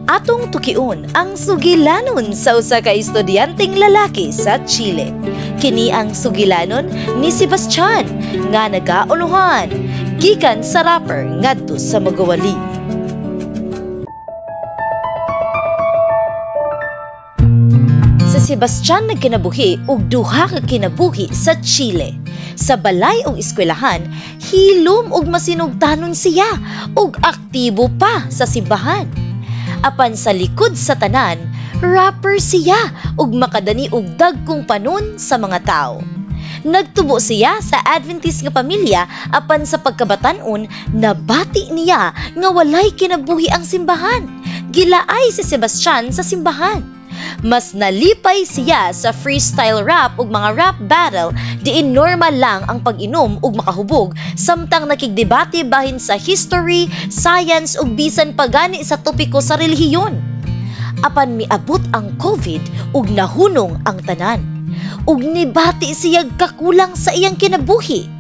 Atong tukion ang sugilanon sa usa ka estudyanteng lalaki sa Chile. Kini ang sugilanon ni Sebastian nga nagaunuhan gikan sa rapper ngadto sa magawali. Si Sebastian nagkinabuhi og duha ka kinabuhi sa Chile. Sa balay og eskwelahan, hilom og masinugtanon siya ug aktibo pa sa simbahan. Apan sa likod sa tanan, rapper siya ug makadani og dagkong panon sa mga tao. Nagtubo siya sa Adventist nga pamilya, apan sa pagkabatan-on nabati niya nga walay kinabuhi ang simbahan. Gilaay si Sebastian sa simbahan. Mas nalipay siya sa freestyle rap ug mga rap battle diin normal lang ang pag-inom ug makahubog samtang nakigdebate bahin sa history, science ug bisan pagani sa topiko sa relihiyon. Apan miabot ang COVID ug nahunong ang tanan. Ug nibati siyag kakulang sa iyang kinabuhi.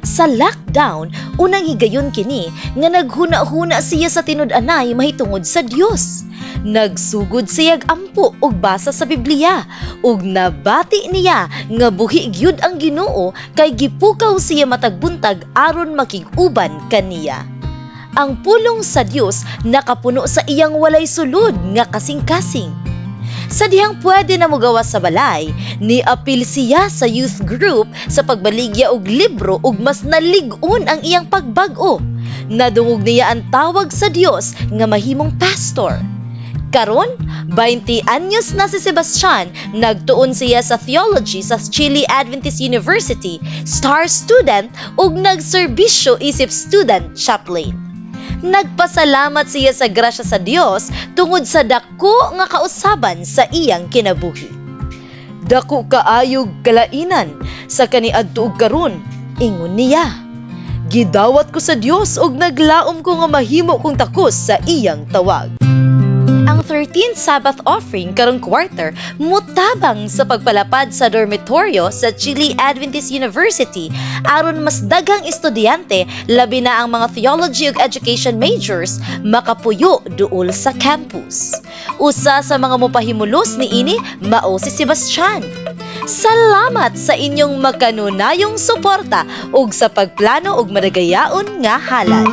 Sa lockdown, unang higayon kini nga naghuna-huna siya sa tinud-anay mahitungod sa Dios. Nagsugod siyag ampo ug basa sa Biblia ug nabati niya nga buhi gyud ang Ginoo kay gipukaw siya matag buntag aron makig-uban kaniya. Ang pulong sa Dios nakapuno sa iyang walay sulod nga kasing-kasing. Sa dihang pwede na mogawas sa balay, niapil siya sa youth group sa pagbaligya og libro ug mas nalig-on ang iyang pagbag-o. Nadungog niya ang tawag sa Dios nga mahimong pastor. Karon, 20 anyos na si Sebastian, nagtuon siya sa theology sa Chile Adventist University, star student ug nagserbisyo isip student chaplain. Nagpasalamat siya sa grasya sa Dios tungod sa dako nga kausaban sa iyang kinabuhi. Dako kaayog kalainan sa kaniadto ug karon, ingon niya. Gidawat ko sa Dios ug naglaom ko nga mahimo kong takos sa iyang tawag. Ang 13th Sabbath offering karong quarter mutabang sa pagpalapad sa dormitoryo sa Chile Adventist University aron mas daghang estudyante, labi na ang mga theology ug education majors, makapuyo duol sa campus. Usa sa mga mopahimulos niini mao si Sebastian. Salamat sa inyong makanunayong suporta ug sa pagplano og madagayaon nga halad.